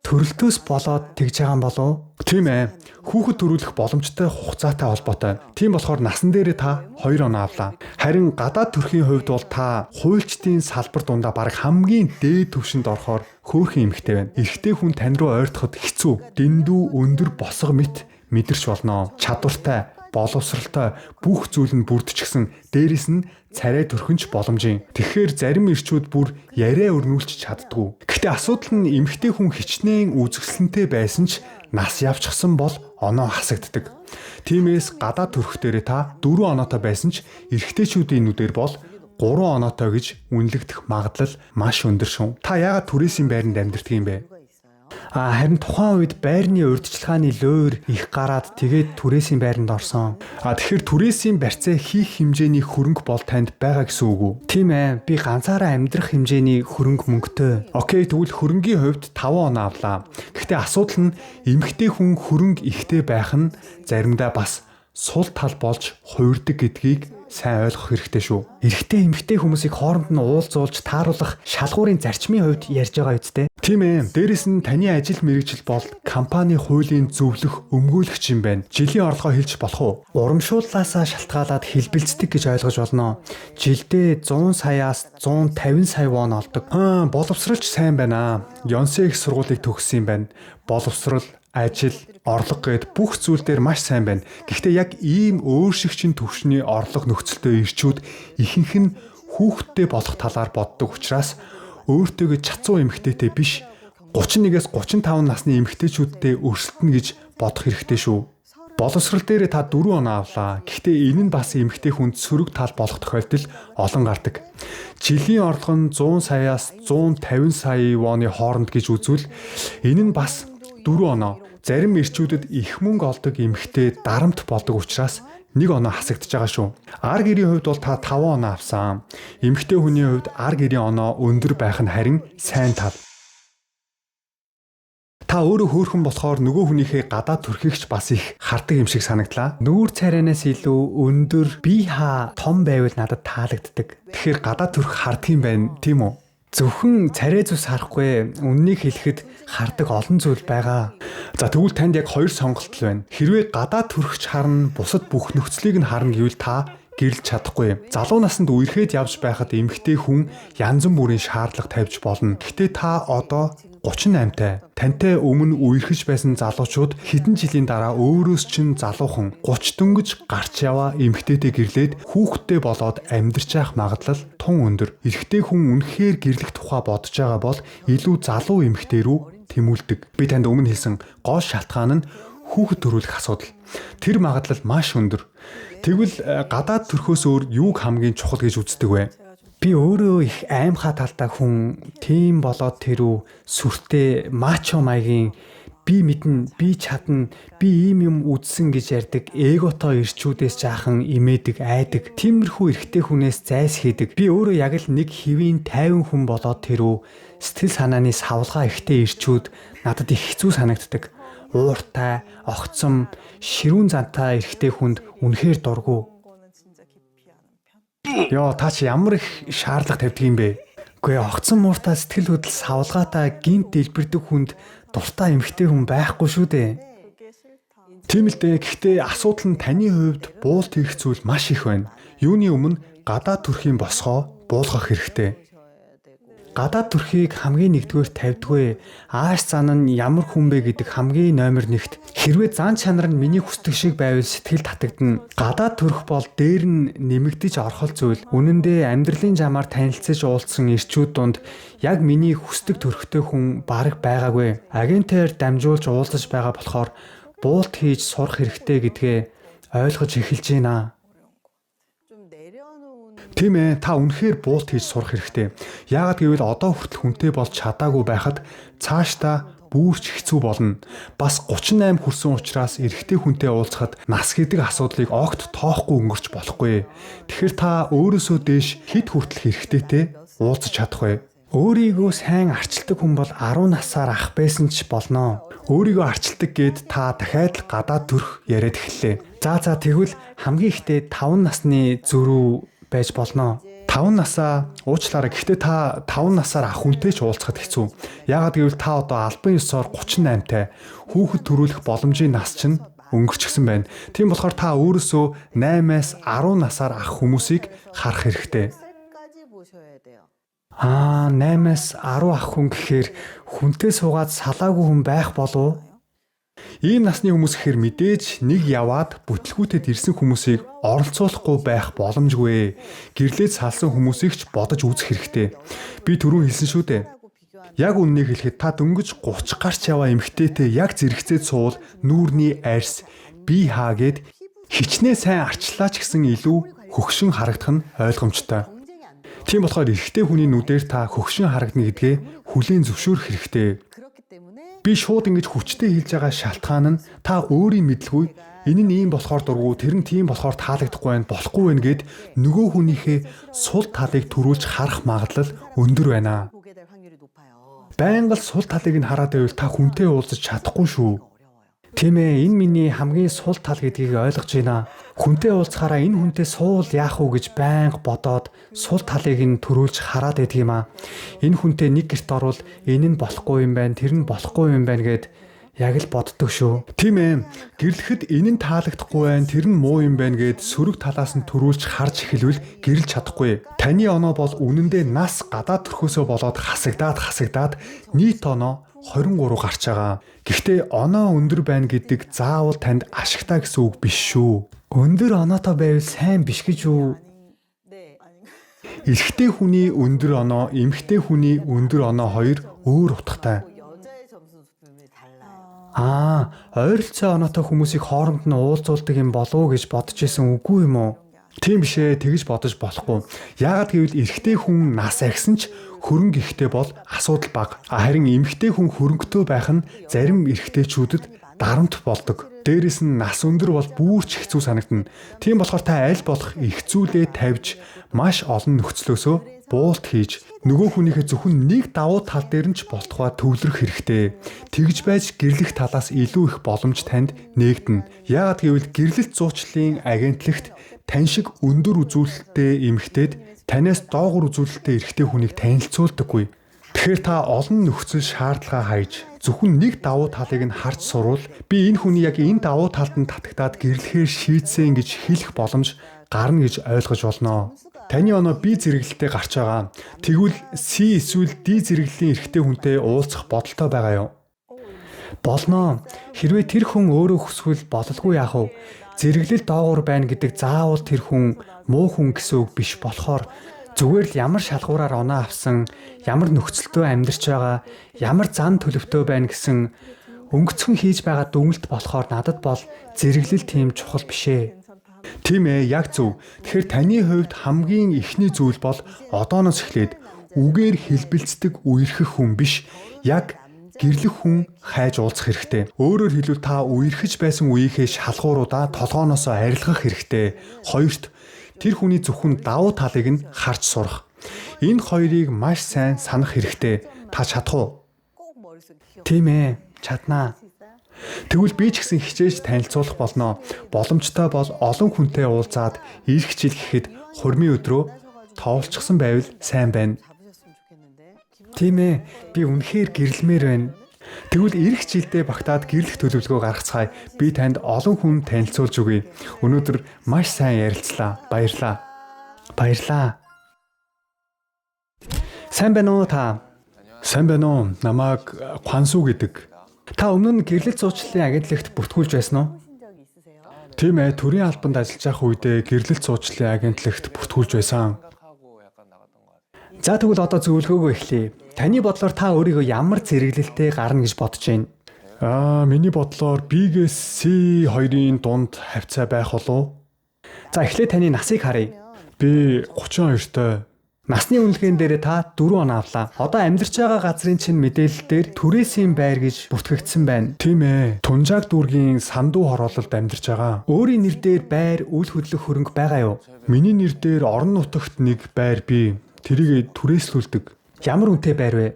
Төрөлтөөс болоод тэгж байгаа юм болов уу? Тийм ээ. Хүүхэд төрүүлэх боломжтой хугацаатай холбоотой. Тийм болохоор насан дээрээ та 2 оноо авлаа. Харин гадаад төрхийн хувьд бол та хуульчдын салбар дундаа бараг хамгийн дээд түвшинд орохоор хөөрхөн эмэгтэй байна. Эрэгтэй хүн тань руу ойртоход хэцүү. Дэндүү өндөр босго мэт мэдэрч болно. Чадвартай, боловсралтай бүх зүйл нь бүрдчихсэн. Дээрээс нь царай төрхөнч боломжийн. Тэгэхээр зарим эрчүүд бүр яриа өрнүүлж чаддгүй. Гэхдээ асуудал нь эмэгтэй хүн хичнээн үзэсгэлэнтэй байсан ч нас явчихсан бол оноо хасагддаг. Тиймээс гадаад төрх дээрээ та 4 оноотой байсан ч эрэгтэйчүүдийн нүдээр бол 3 оноотой гэж үнэлэгдэх магадлал маш өндөр шүү. Та яагаад түрээсийн байранд амьдардаг юм бэ? Харин тухайн үед байрны урьдчилгааны луур их гараад тэгээд түрээсийн байранд орсон. Тэгэхээр түрээсийн барьцаа хийх хэмжээний хөрөнгө бол танд байгаа гэсэн үг үү? Тийм ээ. Би ганцаараа амьдрах хэмжээний хөрөнгө мөнгөтэй. Окей, тэгвэл хөрөнгийн хувьд 5 оноо авлаа. Гэхдээ асуудал нь эмэгтэй хүн хөрөнгө ихтэй байх нь заримдаа бас сул тал болж хувирдаг гэдгийг сайн ойлгох хэрэгтэй шүү. Эрэгтэй эмэгтэй хүмүүсийг хооронд нь уулзуулж тааруулах шалгуурын зарчмын хувьд ярьж байгаа үсттэй. Тийм ээ. Дээрэс нь таны ажил мэргэжил бол компани хуулийн зөвлөх өмгөөлөгч юм байна. Жилийн орлогоо хэлж болох уу? Урамшууллаасаа шалтгаалаад хэлбэлздэг гэж ойлгож болно. Жилдээ 100 саяас 150 сая вон олдог. Боловсралч сайн байна. Йонсэ их сургуулийг төгссөн юм байна. Боловсрал, ажил, орлого гээд бүх зүйл дээр маш сайн байна. Гэхдээ яг ийм өөр шигчин төвшний орлого нөхцөлтэй ирчүүд ихэнх нь хүүхэдтэй болох талаар боддог учраас өөртөөгөө чацуу эмэгтэйтэй биш 31-ээс 35 насны эмэгтэйчүүдтэй өрсөлдөнө гэж бодох хэрэгтэй шүү. Боловсрал дээр та 4 оноо авлаа. Гэхдээ энэ нь бас эмэгтэй хүнд сөрөг тал болох тохиолдол олон гардаг. Жилийн орлого нь 100 саяас 150 сая воны хооронд гэж үзвэл энэ нь бас 4 оноо. Зарим эрчүүдэд их мөнгө олдог эмэгтэй дарамт болдог учраас 1 оноо хасагдж байгаа шүү. Ар гэрийн хувьд бол та 5 оноо авсан. Эмэгтэй хүний хувьд ар гэрийн оноо өндөр байх нь харин сайн тал. Та Та өөрөө хөөрхөн болохоор нөгөө хүнийхээ гадаад төрхийг ч бас их хардаг юм шиг санагдлаа. Нүүр царайнаас илүү өндөр, бие хаа том байвал надад таалагддаг. Тэгэхээр гадаад төрх харддаг юм байна, тийм үү? Зөвхөн царай зүс харахгүй, үннийг хэлэхэд хардаг олон зүйл байгаа. За тэгвэл танд яг хоёр сонголт л байна. Хэрвээ гадаад төрхч харна, бусад бүх нөхцөлийг нь харна гэвэл та гэрлэж чадахгүй. Залуу наснд үерхэд явж байхад эмэгтэй хүн янз бүрийн шаардлага тавьж болно. Гэхдээ та одоо 38 тай. Тантай өмнө үерхэж байсан залуучууд хэдэн жилийн дараа өөрөөс чинь залуухан 30 дөнгөж гарч яваа эмэгтэйтэй гэрлээд хүүхэдтэй болоод амьдарч явах магадлал тун өндөр. Эрэгтэй хүн үнэхээр гэрлэх тухай бодож байгаа бол илүү залуу эмэгтэй рүү тэмүүлдэг. Би танд өмнө хэлсэн гол шалтгаан нь хүүхэд төрүүлэх асуудал. Тэр магадлал маш өндөр. Тэгвэл гадаад төрхөөс өөр юуг хамгийн чухал гэж үздэг вэ? Би өөрөө их аймхаа талтай хүн, тийм болоод тэрүү сүртэй мачо маягийн би мэднэ, би чадна, би ийм юм үзсэн гэж ярьдаг эготой ирчүүдээс жаахан имээдэг, айдаг. Тиймэрхүү эрэгтэй хүнээс зайлсхийдэг. Би өөрөө яг л нэг хэвийн 50 хүн болоод тэрүү сэтгэл санааны савлгаа ихтэй ирчүүд надад их хэцүү санагддаг. Ууртай, огцом, ширүүн зантай эрэгтэй хүнд үнэхээр дургүй. Йоо, та чи ямар их шаардлага тавьдаг юм бэ? Үгүй огцон мууртай сэтгэл хөдлөл савлгаатай гинт дэлбэрдэг хүнд дуртай эмэгтэй хүн байхгүй шүү дээ. Тийм л дээ. Гэхдээ асуудал нь таны хувьд буулт хийх зүйл маш их байна. Юуны өмнө гадаад төрхийн босгоо буулгах хэрэгтэй. Гадаад төрхийг хамгийн нэгдүгээр тавьдгүй. Ааш зан нь ямар хүн бэ гэдэг хамгийн номер нэгт. Хэрвээ зан чанар нь миний хүсдэг шиг байвал сэтгэл татагдана. Гадаад төрх бол дээр нь нэмэгдэж орхол зүйл. Үнэн дээр амьдралын замаар танилцаж уулзсан ирчүүд дунд яг миний хүсдэг төрхтэй хүн бараг байгаагүй. Агентээр дамжуулж уулзаж байгаа болохоор буулт хийж сурах хэрэгтэй гэдгээ ойлгож эхэлж байна. Тийм ээ, та үнэхээр буулт хийж сурах хэрэгтэй. Яагаад гэвэл одоо хүртэл хүнтэй болж чадаагүй байхад цаашдаа бүрч хэцүү болно. Бас 38 хүрсэн учраас эрэгтэй хүнтэй уулзахад нас гэдэг асуудлыг огт тоохгүй өнгөрч болохгүй. Тэгэхээр та өөрөөсөө дээш хэд хүртэл эрэгтэйтэй уулзах чадах вэ? Өөрийгөө сайн арчилдаг хүн бол 10 насаар ах байсан ч болно. Өөрийгөө арчилдаг гээд та дахиад л гадаад төрх яриад эхэллээ. За тэгвэл хамгийн ихдээ 5 насны зөрүү байж болно. 5 насаа уучлаарай. Гэхдээ та 5 насаар ах хүнтэй ч уулзахад хэцүү. Яагаад гэвэл та одоо албан ёсоор 38 тай хүүхэд төрүүлэх боломжийн нас чинь өнгөрчихсөн байна. Тийм болохоор та өөрөөсөө 8-аас 10 насаар ах хүмүүсийг харах хэрэгтэй. Аа, 8-аас 10 ах хүн гэхээр хүнтэй суугаад салаагүй хүн байх болов уу? Ийм насны хүмүүс гэхээр мэдээж нэг яваад бүтлгүүтэд ирсэн хүмүүсийг оролцуулахгүй байх боломжгүй. Гэрлээд салсан хүмүүсийг ч бодож үзэх хэрэгтэй. Би түрүүн хэлсэн шүү дээ. Яг үннийг хэлэхэд та дөнгөж 30 гарч яваа эмэгтэйтэй яг зэрэгцээд суувал нүүрний арьс, бие хаа гэд хичнээн сайн арчлаа ч гэсэн илүү хөгшин харагдах нь ойлгомжтой. Тийм болохоор эрэгтэй хүний нүдээр та хөгшин харагдана гэдгээ хүлээн зөвшөөрөх хэрэгтэй. Би шууд ингэж хүчтэй хэлж байгаа шалтгаан нь та өөрийн мэдлгүй энэ нь ийм болохоор дургу, тэр нь тийм болохоор таалагдахгүй байна, болохгүй байна гэд нөгөө хүнийхээ сул талыг төрүүлж харах магадлал өндөр байна. Байнга л сул талыг нь хараад байвал та хүнтэй уулзах чадахгүй шүү. Тийм ээ, энэ миний хамгийн сул тал гэдгийг ойлгож байна. Хүнтэй уулзахаараа энэ хүнтэй суул яах вэ гэж байнга бодоод сул талыг нь төрүүлж хараад байдаг юм аа. Энэ хүнтэй нэг гэрт орвол энэ нь болохгүй юм байна, тэр нь болохгүй юм байна гэд яг л боддог шүү. Тийм ээ. Гэрлэхэд энэ нь таалагдахгүй байна, тэр нь муу юм байна гэд сөрөг талаас нь төрүүлж харж эхэлвэл гэрлж чадахгүй. Таны оноо бол үнэндээ нас гадаад төрхөөсөө болоод хасагдаад нийт оноо 23 гарч байгаа. Гэхдээ оноо өндөр байна гэдэг заавал танд ашигтай гэсэн үг биш шүү. Өндөр оноотой байвал сайн биш гэж үү? Эрэгтэй хүний өндөр оноо, эмэгтэй хүний өндөр оноо хоёр өөр утгатай. Аа, ойролцоо оноотой хүмүүсийг хооронд нь уулзуулдаг юм болов уу гэж бодож исэн үгүй юм уу? Тийм биш ээ, тэгж бодож болохгүй. Яагаад гэвэл эрэгтэй хүн нас агсан ч хөрөнгө ихтэй бол асуудал бага. Харин эмэгтэй хүн хөрөнгөтэй байх нь зарим эрэгтэйчүүдэд дарамт болдог. Дээрээс нь нас өндөр бол бүр ч хэцүү санагдана. Тийм болохоор та аль болох их зүйлээ тавьж маш олон нөхцлөөсөө буулт хийж нөгөө хүнийхээ зөвхөн нэг давуу тал дээр нь ч болтугай төвлөрөх хэрэгтэй. Тэгж байж гэрлэх талаас илүү их боломж танд нээгдэнэ. Яагаад гэвэл гэрлэлт зуучлалын агентлагт тань шиг өндөр үзүүлэлттэй эмэгтэйд танаас доогуур үзүүлэлттэй эрэгтэй хүнийг танилцуулдаггүй. Тэгэхээр та олон нөхцөл шаардлага хайж зөвхөн нэг давуу талыг нь харж сурвал би энэ хүний яг энэ давуу талд нь татагтаад гэрлэхээр шийдсэн гэж хэлэх боломж гарна гэж ойлгож болно. Таны оноо B зэрэглэлтэй гарч байгаа. Тэгвэл C эсвэл D зэрэглэлийн эрэгтэй хүнтэй уулзах бодолтой байгаа юу? Болно. Хэрвээ тэр хүн өөрөө хүсвэл бололгүй яах вэ? Зэрэглэл доогуур байна гэдэг заавал тэр хүн муу хүн гэсэн үг биш болохоор зүгээр л ямар шалгуураар оноо авсан, ямар нөхцөлтөө амьдарч байгаа, ямар зан төлөвтөө байна гэсэн өнгөцхөн хийж байгаа дүгнэлт болохоор надад бол зэрэглэл тийм чухал биш ээ. Тийм ээ, яг зөв. Тэгэхээр таны хувьд хамгийн эхний зүйл бол одооноос эхлээд үгээр хэлбэлцдэг үерхэх хүн биш, яг гэрлэх хүн хайж уулзах хэрэгтэй. Өөрөөр хэлбэл та үерхэж байсан үеийнхээ шалгууруудаа толгооноосоо арилгах хэрэгтэй. Хоёрт, тэр хүний зөвхөн давуу талыг нь харж сурах. Энэ хоёрыг маш сайн санах хэрэгтэй. Та чадах уу? Тийм ээ, чаднаа. Тэгвэл би ч гэсэн хичээж танилцуулах болно. Боломжтой бол олон хүнтэй уулзаад ирэх жил гэхэд хурмын өдрөө тоолчихсон байвал сайн байна. Тийм ээ, би үнэхээр гэрлэмээр байна. Тэгвэл ирэх жилдээ багтаад гэрлэх төлөвлөгөө гаргацгаая. Би танд олон хүн танилцуулж өгье. Өнөөдөр маш сайн ярилцлаа. Баярлалаа. Баярлалаа. Сайн байна уу та? Сайн байна уу? Намайг Квансу гэдэг. Та өмнө нь гэрлэлт зуучлалын агентлагт бүртгүүлж байсан уу? Тийм ээ, төрийн албанд ажиллаж байх үедээ гэрлэлт зуучлалын агентлагт бүртгүүлж байсан. За тэгвэл одоо зөвлөгөөгөө эхлэе. Таны бодлоор та өөрийгөө ямар зэрэглэлтэй гарна гэж бодож байна? Миний бодлоор B-гээс C хоёрын дунд хавцаа байх болов. За эхлээд таны насыг харъя. Би 32-той. Насны үнэлгээн дээр та 4 оноо авлаа. Одоо амьдарч байгаа газрын чинь мэдээлэл дээр түрээсийн байр гэж бүртгэгдсэн байна. Тийм ээ. Тунжааг дүүргийн сандуу хороололд амьдарч байгаа. Өөрийн нэр дээр байр, үл хөдлөх хөрөнгө байгаа юу? Миний нэр дээр орон нутагт нэг байр бий. Тэрийг түрээслүүлдэг. Ямар үнэтэй байр вэ?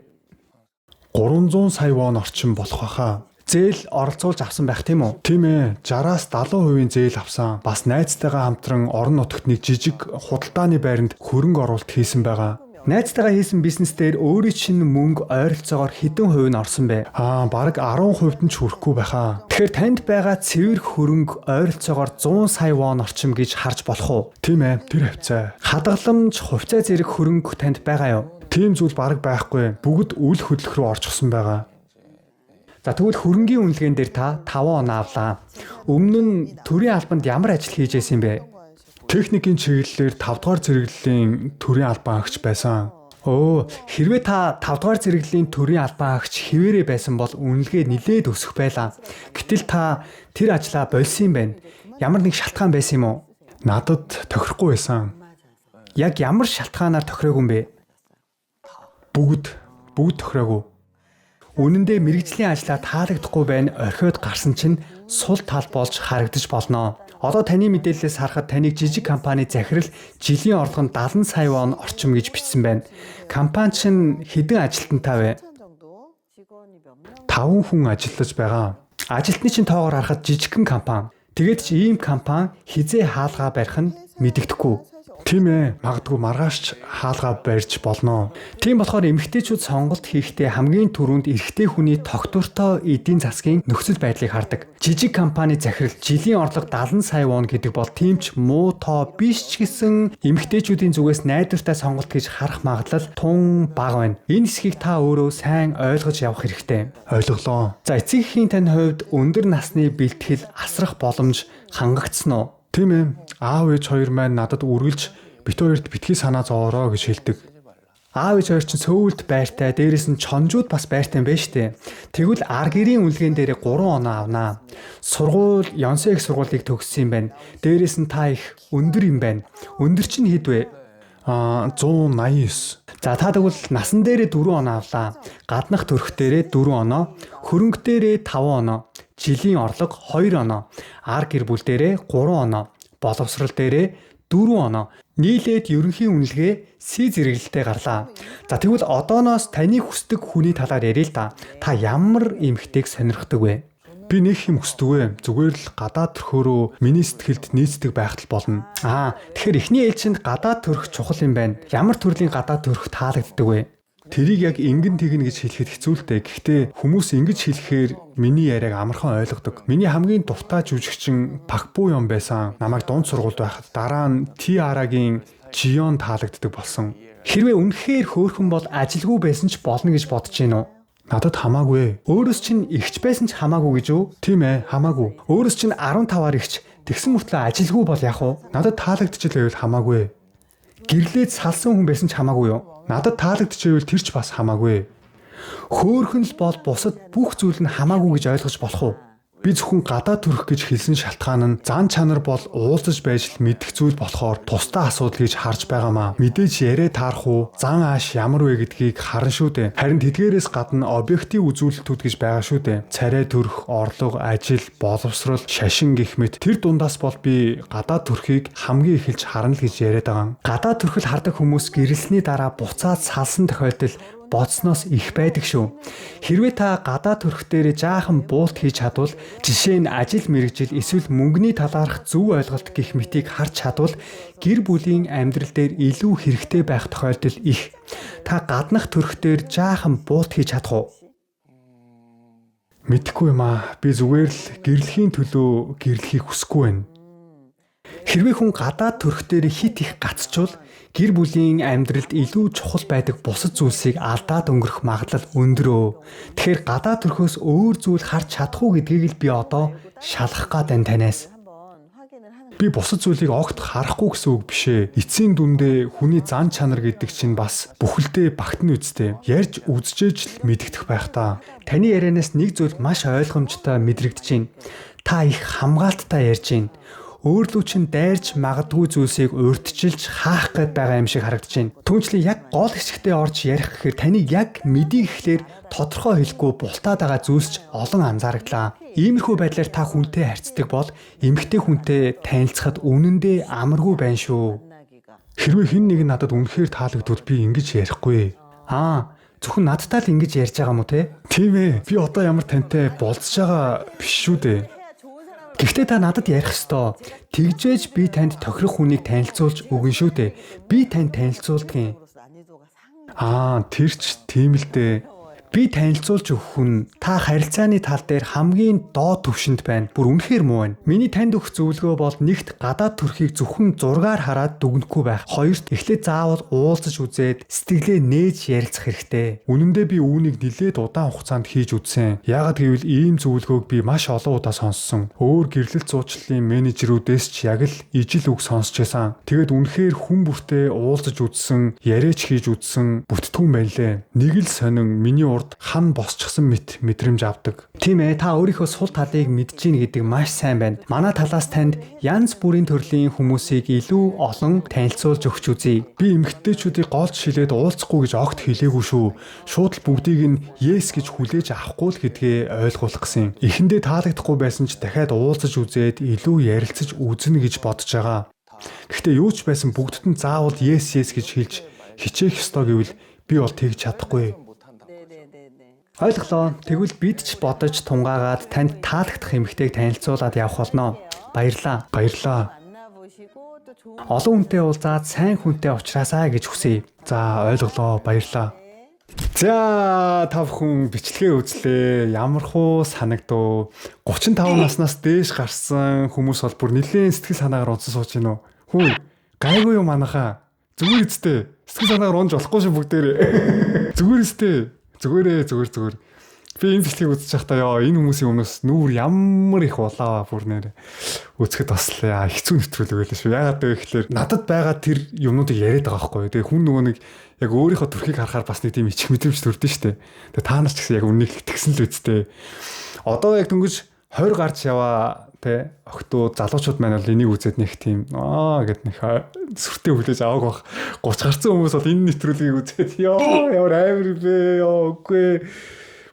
300 сая вон орчим болох байхаа. Зээл оролцуулж авсан байх тийм үү? Тийм ээ. 60-аас 70% зээл авсан. Бас найзтайгаа хамтран орон нутагт нэг жижиг худалдааны байранд хөрөнгө оруулалт хийсэн байгаа. Найзтайгаа хийсэн бизнес дээр өөрийн чинь мөнгө ойролцоогоор хэдэн хувь нь орсон бэ? Бараг 10% нь ч хүрэхгүй байхаа. Тэгэхээр танд байгаа цэвэр хөрөнгө ойролцоогоор 100 сая вон орчим гэж харж болох уу? Тийм ээ, тэр хавцаа. Хадгаламж, хувьцаа зэрэг хөрөнгө танд байгаа юу? Тийм зүйл бараг байхгүй. Бүгд үл хөдлөх рүү орчихсон байгаа. За тэгвэл хөрөнгийн үнэлгээн дээр та 5 оноо авлаа. Өмнө нь төрийн албанд ямар ажил хийж байсан юм бэ? Техникийн чиглэлээр 5 дугаар зэрэглэлийн төрийн албан агч байсан. Хэрвээ та 5 дугаар зэрэглэлийн төрийн албан агч хэвээрээ байсан бол үнэлгээ нэлээд өсөх байлаа. Гэтэл та тэр ажлаа болсон юм байна. Ямар нэг шалтгаан байсан юм уу? Надад тохирохгүй байсан. Яг ямар шалтгаанаар тохироогүй юм бэ? Бүгд тохироогүй. Үнэн дээр мэргэжлийн ажлаа таалагдахгүй байна орхиод гарсан чинь сул тал болж харагдаж болно. Одоо таны мэдээллээс харахад таныг жижиг компани захирал жилийн орлого нь 70 сая вон орчим гэж бичсэн байна. Компани чинь хэдэн ажилтнтай вэ? 5 хүн ажиллаж байгаа. Ажилтны чинь тоогоор харахад жижигхэн компани. Тэгээд ч ийм компани хизээ хаалгаа барих нь мэдэгдэхгүй. Тийм ээ, магадгүй маргааш хаалгаа барьж болно. Тийм болохоор эмэгтэйчүүд сонголт хийхдээ хамгийн түрүүнд эрэгтэй хүний тогтвортой эдийн засгийн нөхцөл байдлыг хардаг. Жижиг компани захирал жилийн орлого 70 сая вон гэдэг бол тийм ч муу тоо биш ч гэсэн эмэгтэйчүүдийн зүгээс найдвартай сонголт гэж харах магадлал тун бага байна. Энэ хэсгийг та өөрөө сайн ойлгож явах хэрэгтэй. Ойлголоо. За эцэг эхийн тань хувьд өндөр насны бэлтгэл асрах боломж хангагдсан уу? Тийм ээ. Аав ээж хоёр маань надад үргэлж бит хоёрт битгий санаа зовоороо гэж хэлдэг. Аав ээж хоёр чинь Сөүлд байртай, дээрээс нь чонжууд бас байртай юм байна штэ. Тэгвэл ар гэрийн үнэлгээн дээрээ 3 оноо авнаа. Сургууль, Ёнсо их сургуулийг төгссөн юм байна. Дээрээс нь та их өндөр юм байна. Өндөр чинь хэд вэ? 189. За та тэгвэл насан дээрээ 4 оноо авлаа. Гаднах төрх дээрээ 4 оноо, хөрөнгө дээрээ 5 оноо. жилийн орлого 2 оноо, ар гэр бүл дээрээ 3 оноо, боловсрол дээрээ 4 оноо. Нийлээд ерөнхий үнэлгээ C зэрэглэлтэй гарлаа. За тэгвэл одооноос таны хүсдэг хүний талаар ярил л да. Та ямар эмэгтэйг сонирхдаг вэ? Би нэг юм хүсдэг вэ. Зүгээр л гадаад төрхөөрөө миний сэтгэлд нийцдэг байхад л болно. Тэгэхээр эхний ээлжинд гадаад төрх чухал юм байна. Ямар төрлийн гадаад төрх таалагддаг вэ? Тэрийг яг ингэн тэгнэ гэж хэлэхэд хэцүү л дээ. Гэхдээ хүмүүс ингэж хэлэхээр миний яриаг амархан ойлгодог. Миний хамгийн дуртай жүжигчин Пак Бу Ён байсан. Намайг дунд сургуульд байхад дараа нь T-Ara-гийн Жион таалагддаг болсон. Хэрвээ үнэхээр хөөрхөн бол ажилгүй байсан ч болно гэж бодож гин үү? Надад хамаагүй. Өөрөөс чинь ихч байсан ч хамаагүй гэж үү? Тийм хамаагүй. Өөрөөс чинь 15-аар ихч тэгсэн мөртлөө ажилгүй бол яах вэ? Надад таалагдчихлээ байвал хамаагүй. Гэрлээд салсан хүн байсан ч хамаагүй юу? Надад таалагдчихвэл тэр ч бас хамаагүй. Хөөхөн л бол бусад бүх зүйл нь хамаагүй гэж ойлгож болох уу? Би зөвхөн гадаа төрөх гэж хэлсэн шалтгаан нь зан чанар бол уулзаж байж л мэдэх зүйл болохоор тусдаа асуудал гэж харж байгаамаа. Мэдээж яриа таарах уу, зан ааш ямар вэ гэдгийг харна шүү дээ. Харин тэдгээрээс гадна объектив үзүүлэлтүүд гэж байгаа шүү дээ. Царай төрөх, орлого, ажил, боловсрол, шашин гэх мэт тэр дундаас бол би гадаа төрхийг хамгийн эхэлж харна л гэж яриад байгаа. Гадаа төрхөл хардаг хүмүүс гэрэлсний дараа буцаад салсан тохиолдол бодсноос их байдаг шүү. Хэрвээ та гадаа төрх дээрээ жаахан буулт хийж чадвал, жишээ нь ажил мэргэжил эсвэл мөнгөний талаарх зөв ойлголт гэх мэтийг харж чадвал гэр бүлийн амьдрал дээр илүү хэрэгтэй байх тохиолдол их. Та гаднах төрх дээр жаахан буулт хийж чадах уу? Мэдэхгүй юм аа. Би зүгээр л гэрлэхийн төлөө гэрлэхийг хүсэхгүй байна. Хэрвээ хүн гадаад төрх дээр хит их гацчвал гэр бүлийн амьдралд илүү чухал байдаг бусад зүйлсийг алдаад өнгөрөх магадлал өндөр. Тэгэхээр гадаад төрхөөс өөр зүйл харж чадах уу гэдгийг л би одоо шалгах гад байна танаас. Би бусад зүйлийг огт харахгүй гэсэн үг биш ээ. Эцсийн дүндээ хүний зан чанар гэдэг чинь бас бүхэлдээ багтна үсттэй. Ярьж үзжээж л мэдэгдэх байх та. Таны ярианаас нэг зүйл маш ойлгомжтой мэдрэгдэж байна. Та их хамгаалттай ярьж байна. Өөрлөө чинь дайрч магадгүй зүйлсийг урьдчилж хаах гээд байгаа юм шиг харагдаж байна. Түүнчлэн яг гол хэсэгтээ орж ярих гэхээр таныг яг мэдий гэхлээр тодорхой хэлэхгүй бултаад байгаа зүйлс ч олон анзаарагдлаа. Иймэрхүү байдлаар та хүнтэй харьцдаг бол эмэгтэй хүнтэй танилцахад үнэндээ амаргүй байна шүү. Хэрвээ хэн нэг надад үнэхээр таалагдвал би ингэж ярихгүй. Зөвхөн надтай л ингэж ярьж байгаа юм уу те? Тийм ээ. Би одоо ямар тантай болцож байгаа биш шүү дээ. Гэхдээ та надад ярих ёстой. Тэгжээж би танд тохирох хүнийг танилцуулж өгнө шүү дээ. Би танд танилцуулдаг юм. Тэр ч тийм л дээ. Би танилцуулж өгөх хүн та харилцааны тал дээр хамгийн доод түвшинд байна. Бүр үнэхээр муу байна. Миний танд өгөх зөвлөгөө бол нэгт гадаад төрхийг зөвхөн зургаар хараад дүгнэхгүй байх. Хоёрт эхлээд заавал уулзаж үзээд сэтгэлээ нээж ярилцах хэрэгтэй. Үнэндээ би үүнийг нэлээд удаан хугацаанд хийж үзсэн. Яагаад гэвэл ийм зөвлөгөөг би маш олон удаа сонссон. Өөр гэрлэлт зуучлалын менежерүүдээс ч яг л ижил үг сонсч байсан. Тэгээд үнэхээр хүн бүртээ уулзаж үзсэн, яриач хийж үзсэн бүтдгүн байлээ. Нэг л сонин миний хан босчихсон мэт мэдрэмж авдаг. Тийм ээ, та өөрийнхөө сул талыг мэдж гин гэдэг маш сайн байна. Манай талаас танд янз бүрийн төрлийн хүмүүсийг илүү олон танилцуулж өгч үзье. Би эмэгтэйчүүдийг голж шилээд уулзахгүй гэж огт хэлээгүй шүү. Шууд л бүгдийг нь yes гэж хүлээж авахгүй л гэдгээ ойлгуулах гэсэн. Эхэндээ таалагдахгүй байсан ч дахиад уулзаж үзээд илүү ярилцаж үзнэ гэж бодож байгаа. Гэхдээ юу ч байсан бүгдд нь заавал yes yes гэж хэлж хичээх ёстой гэвэл би бол тэгж чадахгүй. Ойлголоо. Тэгвэл бид ч бодож тунгаагаад танд таалагдах эмэгтэйг танилцуулаад явах болно. Баярлалаа. Баярлалаа. Олон хүнтэй уулзаад сайн хүнтэй уулзраасаа гэж хүсье. За ойлголоо. Баярлалаа. За та бүхэн бичлэгээ үзлээ. Ямар хуу санагдав? 35 наснаас дээш гарсан хүмүүс бол бүр нэлээд сэтгэл санаагаар унтсан сууж гинөө. Хүү гайгүй юм манайхаа. Зүгээр үсттэй. Сэтгэл санаагаар унж болохгүй шүү бүгдээрээ. Зүгээр үсттэй. Зүгээр. Би энэ бичлэгийг үзэж байхдаа ёо энэ хүмүүсийн өмнөөс нүүр ямар их улааваа бүр нэр үзэхэд бас л хэцүү нэвтрүүлэг байлаа шүү. Яагаад гэвэл тэгэхээр надад байгаа тэр юмнуудыг яриад байгаа байхгүй юу. Тэгээ хүн нөгөө нэг яг өөрийнхөө төрхийг харахаар бас нэг тийм ичих мэдрэмж төрдөн шүү дээ. Тэгээ та нар ч гэсэн яг үннийг тэгсэн л үсттэй. Одоо яг дөнгөж 20 гарч яваа тэ охтууд залуучууд маань бол энийг үзээд нэг тийм гэд нэг сүртэй хүлээж авааг бах. 30 гарцсан хүмүүс бол энэ нэвтрүүлгийг үзээд ёо ямар амар бэ ёо үгүй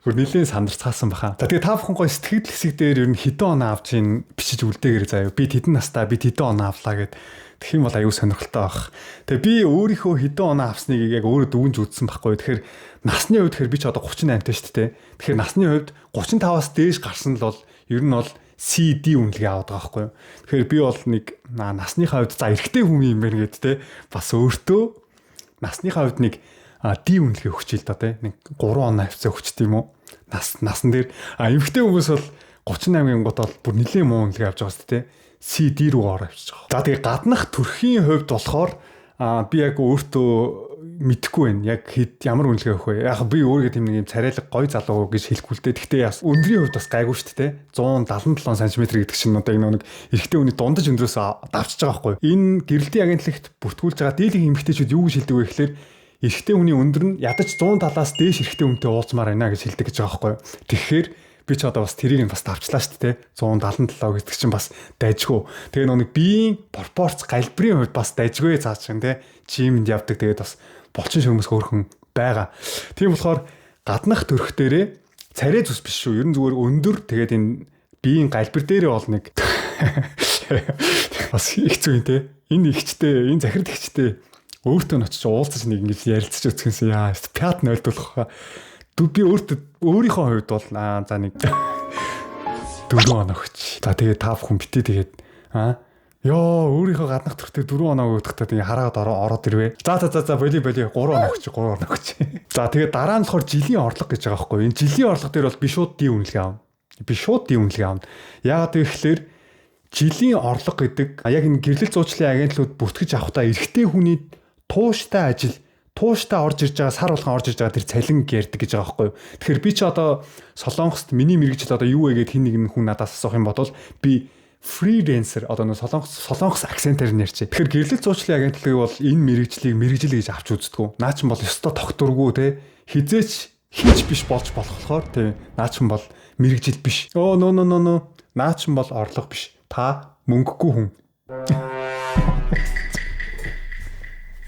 Бүр нэлээд сандарцгаасан баха. За тэгээ та бүхэн гоё сэтгэл хэсэг дээр ер нь хэдэн оноо авч ин бичиж үлдээгэр заяа. Би тэдэн настай, би тэдэн оноо авлаа гэд. Тэгэх юм бол аюу сонирхолтой байх. Тэгээ би өөрийнхөө хэдэн оноо авсныг яг өөрөө дүгнж үзсэн байхгүй. Тэгэхээр насны хувьд тэгэхээр би ч одоо 38 та шүү дээ. Тэгэхээр насны хувьд 35-аас дээш гарсан л бол ер нь бол CD үнэлгээ аваад байгаа байхгүй юу. Тэгэхээр би бол нэг насныхаа хувьд за эрэгтэй хүн юм байна гэд те бас өөртөө насныхаа хувьд нэг D үнэлгээ өгч ил да те. Нэг 3 оноо авцаа өгчт юм уу? Насан дээр эмэгтэй хүмүүс бол 38-ын гот бол бүр нэлээд муу үнэлгээ авч байгаа шүү дээ. C D рүү ороо авчиж байгаа. За тэгээ гаднах төрхийн хувьд болохоор би яг өөртөө мэдэхгүй байна. Яг хэд ямар үнэлгээ өгөх вэ? Яг би өөрийгөө тийм нэг юм царайлаг гой залуу гэж хэлэхгүй л дээ. Гэхдээ яс өндрийн хувьд бас гайгүй шүү дээ. 177 см гэдэг чинь одоо энэ нэг эрэгтэй хүний дундаж өндрөөс давчиж байгаа байхгүй юу? Энэ гэрэлтийн агентлагт бүртгүүлж байгаа дийлэнх эмэгтэйчүүд юу гэж хэлдэг вэ гэхээр эрэгтэй хүний өндөр нь ядаж 170-аас дээш эрэгтэй хүнтэй уулзмаар байна гэж хэлдэг гэж байгаа байхгүй юу. Тэгэхээр би ч одоо бас тэрийг нь бас давчлаа шүү дээ. 177 гэдэг чинь бас дайжгүй. Тэгээ нэг биеийн пропорц галбирын хувьд бас дайжгүй цаа чинь те. Жимэнд явдаг. Тэгээд бас булчин шөрмөс хөөрхөн байгаа. Тийм болохоор гаднах төрх дээрээ царай зүс биш шүү. Ер нь зүгээр өндөр тэгээд энэ биеийн галбир дээрээ бол нэг бас их зүй те. Энэ ихчтэй, энэ захирал ихчтэй өөртөө нь очиж уулзаж нэг ингэж ярилцаж үзчихсэн яа пят нойлдуулах. Би өөртөө өөрийнхөө хувьд бол за нэг 4 оноо өгч. За тэгээд та бүхэн битээ тэгээд ёо өөрийнхөө гаднах төрхтэй 4 оноо өгдөхдөө тэгээ хараад ороод ирвэ. За за за боли 3 оноо өгч 3 оноо өгч. За тэгээд дараа нь болохоор жилийн орлого гэж байгаа байхгүй. Энэ жилийн орлого дээр бол би шууд D үнэлгээ авна. Би шууд D үнэлгээ авна. Яагаад гэвэл жилийн орлого гэдэг яг энэ гэрлэл зуучлалын агентлууд бүртгэж авахдаа эрэгтэй хүний тууштай ажил, тууштай орж ирж байгаа сар болгон орж ирж байгаа тэр цалин ярьдаг гэж байгаа байхгүй юу. Тэгэхээр би чи одоо Солонгост миний мэргэжил одоо юу вэ гэд хин нэгэн хүн надаас асуух юм бол би фрилансер одоо нэг Солонгос акцентээр нь ярьчих. Тэгэхээр гэрлэл зуучлалын агентлагийг бол энэ мэргэжлийг мэргэжил гэж авч үздэг. Наа чин бол ёстой тогтворгүй те хизээч хинч биш болж болох болохоор те наа чин бол мэргэжил биш. Оо нөө нөө нөө наа чин бол орлого биш. Та мөнгөгүй хүн.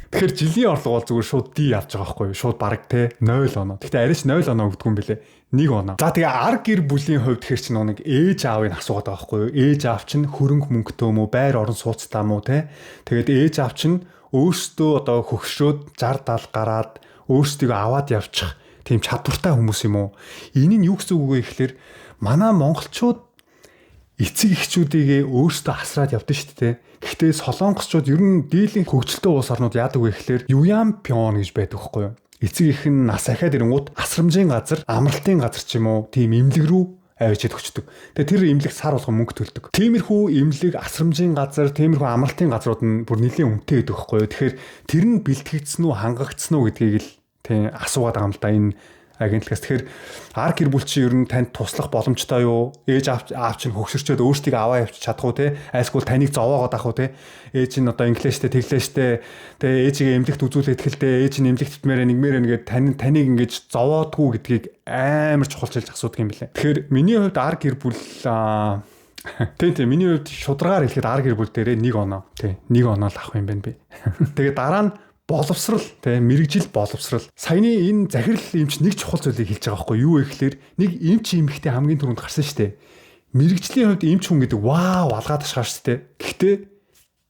Тэгэхээр жилийн орлого бол зүгээр шууд D авч байгаа байхгүй юу? Шууд бараг те 0 оноо. Гэхдээ арайч 0 оноо өгдөг юм бэлээ. 1 оноо. За тэгээ ар гэр бүлийн хувьд тэгэхээр чинь нэг ээж аавыг асуугаад байгаа байхгүй юу? Ээж аав чинь хөрөнгө мөнгөтэй юм уу? Байр орон сууцтай юм уу те? Тэгээд ээж аав чинь өөрсдөө одоо хөгшрөөд 60 70 гараад өөрсдийгөө аваад явчих тийм чадвартай хүмүүс юм уу? Энэ нь юу гэсэн үг вэ гэхээр манай монголчууд эцэг эхчүүдийгээ өөрсдөө асраад явдсан шүү дээ. Гэхдээ солонгосчууд ер нь дийлэн хөгжилтэй улс орнууд яадаг вэ гэхээр юян пион гэж байдаг байхгүй юу? Эцэг эх нь нас ахаад ирэнгүүт асрамжийн газар, амралтын газар ч юм уу тийм эмнэлэг рүү авчиад өгчдөг. Тэгээ тэр эмнэлэг сар болгон мөнгө төлдөг. Тиймэрхүү эмнэлэг, асрамжийн газар, тиймэрхүү амралтын газрууд нь бүр нэлийн үнэтэй байдаг байхгүй юу? Тэгэхээр тэр нь бэлтгэгдсэн үү, хангагдсан уу гэдгийг л тийм асуугаад байгаа юм л да энэ агентлагаас. Тэгэхээр ар гэр бүл чинь ер нь танд туслах боломжтой юу? Ээж аав чинь хөгшөрчөөд өөрсдийгөө аваа явчих чадах уу те? Айлсгүй таныг зовоогоод авах уу те? Ээж нь одоо инглиштэй тэглээштэй те ээжигээ эмнэлэгт үзүүлээд хэлтэй ээж нь эмнэлэгт тэтмээрээ нэгмээрээ нэгээд таныг ингэж зовоодгүй гэдгийг амар чухалчилж асуудаг юм билээ. Тэгэхээр миний хувьд ар гэр бүл тийм миний хувьд шударгаар хэлэхэд ар гэр бүл дээрээ 1 оноо тий 1 оноо л авах юм байна би. Тэгээ дараа нь боловсрал тий мэргэжил боловсрал. Саяны энэ захирал эмч нэг чухал зүйлийг хэлж байгаа байхгүй юу вэ гэхээр нэг эмч эмэгтэй хамгийн түрүүнд гарсан шүү дээ. Мэргэжлийн хувьд эмч хүн гэдэг вау алгаад ташгаар шүү дээ. Гэхдээ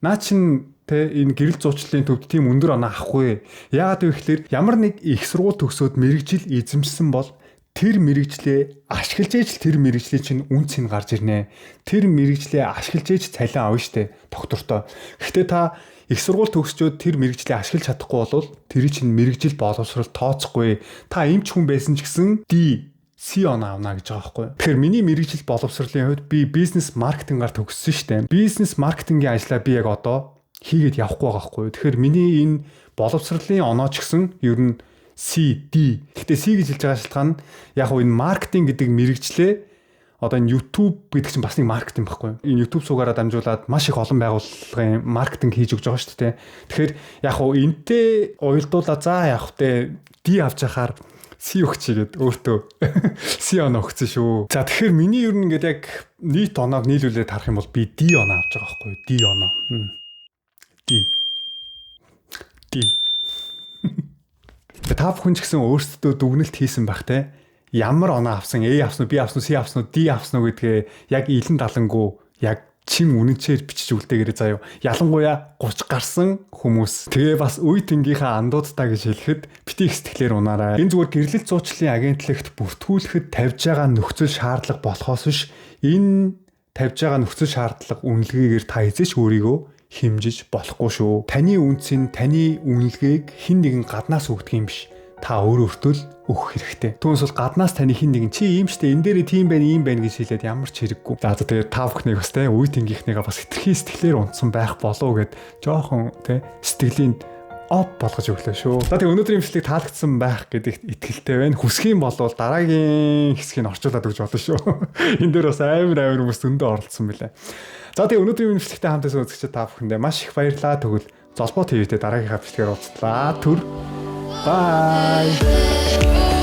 наа чин тэ энэ гэрэл зуучлалын төвд тийм өндөр оноо авахгүй. Яагаад вэ гэхээр ямар нэг их сургууль төгсөөд мэргэжил эзэмшсэн бол тэр мэргэжлээ ашиглаж ээж л тэр мэргэжлийн чинь үн цэн гарч ирнэ. Тэр мэргэжлээ ашиглаж ээж цалин авна штэ доктортой. Гэхдээ та их сургууль төгсчөөд тэр мэргэжлээ ашиглаж чадахгүй бол тэр чинь мэргэжил боловсрол тооцохгүй. Та эмч хүн байсан ч гэсэн D C оноо авна гэж байгаа байхгүй. Тэгэхээр миний мэргэжил боловсролын хувьд би бизнес маркетингаар төгссөн штэ. Бизнес маркетингийн ажлаа би яг одоо хийгээд явахгүй байгаа байхгүй. Тэгэхээр миний энэ боловсролын оноо ч гэсэн ер нь C, D. Гэхдээ C гэж хэлж байгаа шалтгаан нь яг хөө энэ маркетинг гэдэг мэргэжлээ одоо энэ YouTube гэдэг чинь бас нэг маркетинг байхгүй. Энэ YouTube суугаараа дамжуулаад маш их олон байгууллагын маркетинг хийж өгч байгаа шүү дээ. Тэгэхээр яг хөө энтэй уялдуулаа за яг хөө D авч яхаар C өгчийгээд өөртөө C оноо өгсөн шүү. За тэгэхээр миний ер нь ингээд яг нийт оноог нийлүүлээд харах юм бол би D оноо авч байгаа байхгүй. D оноо. D. D. Та бүхэн ч гэсэн өөрсдөө дүгнэлт хийсэн байх те. Ямар оноо авсан, A авсан уу, B авсан уу, C авсан уу, D авсан уу гэдгээ яг илэн далангуу яг чин үнэнчээр бичиж үлдээгээрэй заяа. Ялангуяа 30 гарсан хүмүүс. Тэгээ бас үе тэнгийнхаа андуудтай гэж хэлэхэд бити их сэтгэлээр унаарай. Энэ зүгээр гэрлэл зуучлалын агентлагт бүртгүүлэхэд тавьж байгаа нөхцөл шаардлага болохоос биш энэ тавьж байгаа нөхцөл шаардлага үнэлгээгээр та эзэж өөрийгөө хэмжиж болохгүй шүү. Таны үнц нь таны үнэлгээг хэн нэгэн гаднаас өгдөг юм биш. Та өөрөө өөртөө л өгөх хэрэгтэй. Түүнээс бол гаднаас таны хин нэгэн чи ийм штэ энэ дээрээ тийм байна ийм байна гэж хэлээд ямар ч хэрэггүй. За тэгээд та бүхнийг бас те үе тэнгийнхнийгаа бас хитрхи сэтгэлээр унтсан байх болов гэд жоохон те сэтгэлийн оп болгож өглөө шүү. За тэгээд өнөөдрийн бичлэг таалагдсан байх гэдэгт итгэлтэй байна. Хүсэх юм бол дараагийн хэсгийг орчуулад өгч болно шүү. Энэ дээр бас амар амар хүмүүс зөндөө оролцсон билээ. За тэгээд өнөөдрийн бичлэгтэй хамт байсан үзэгчид та бүхэндээ маш их баярлалаа. Тэгвэл Золбоо ТV-тэй дараагийнхаа бичлэгээр уулзлаа. Түр. Bye.